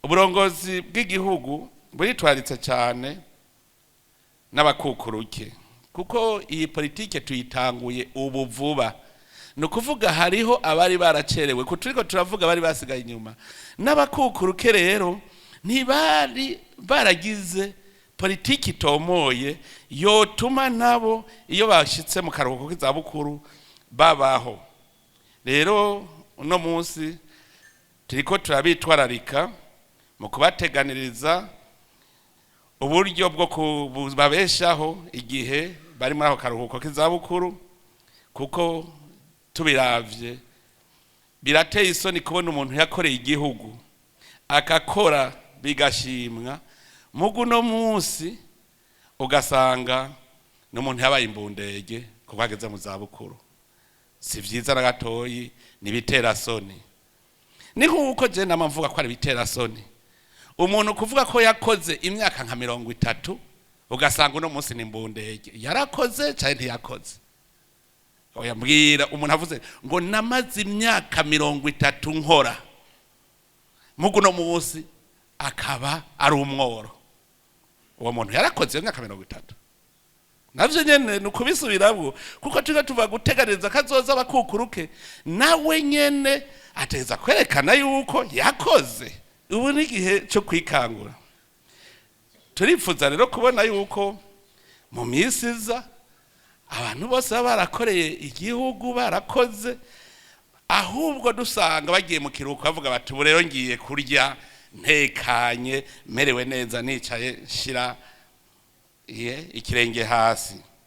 Uburongozi bw'igihugu buritwaritse cyane n'abakukuruke, kuko iyi politike tuyitanguye ubu vuba. Ni ukuvuga hariho abari baracerewe, ku turiko turavuga bari basigaye inyuma. N'abakukuruke rero ntibari baragize politiki itomoye yotuma nabo iyo bashitse mu karuhuko k'izabukuru babaho. Rero uno munsi turiko turabitwararika mu kubateganiriza uburyo bwo kubabeshaho igihe bari muri ako karuhuko k'izabukuru, kuko tubiravye birateye isoni kubona umuntu yakoreye igihugu, akakora bigashimwa, mugu uno munsi ugasanga n'umuntu yabaye imbundege kuko ageze mu zabukuru. Si vyiza na gatoyi, ni ibiterasoni. Ni nk'uko je nama mvuga ko ari ibiterasoni umuntu kuvuga ko yakoze imyaka nka 30, ugasanga uno munsi ni imbundege. Yarakoze cyane, ntiyakoze? Oya, mbwira. Umuntu avuze ngo namaze imyaka 30 nkora, mugu uno munsi akaba ari umworo, uwo muntu yarakoze iyo myaka 30? Navyo nyene ni ukubisubiramwo, kuko turiko tuva guteganiriza kazoza abakukuruke, nawe nyene ategeza kwerekana yuko yakoze. Ubu ni igihe cyo kwikangura. Turifuza rero kubona yuko mu minsi iza abantu bose baba barakoreye igihugu, barakoze, ahubwo dusanga bagiye mu kiruhuko bavuga bati: "Ubu rero ngiye kurya ntekanye, merewe neza, nicaye nshira ikirenge hasi."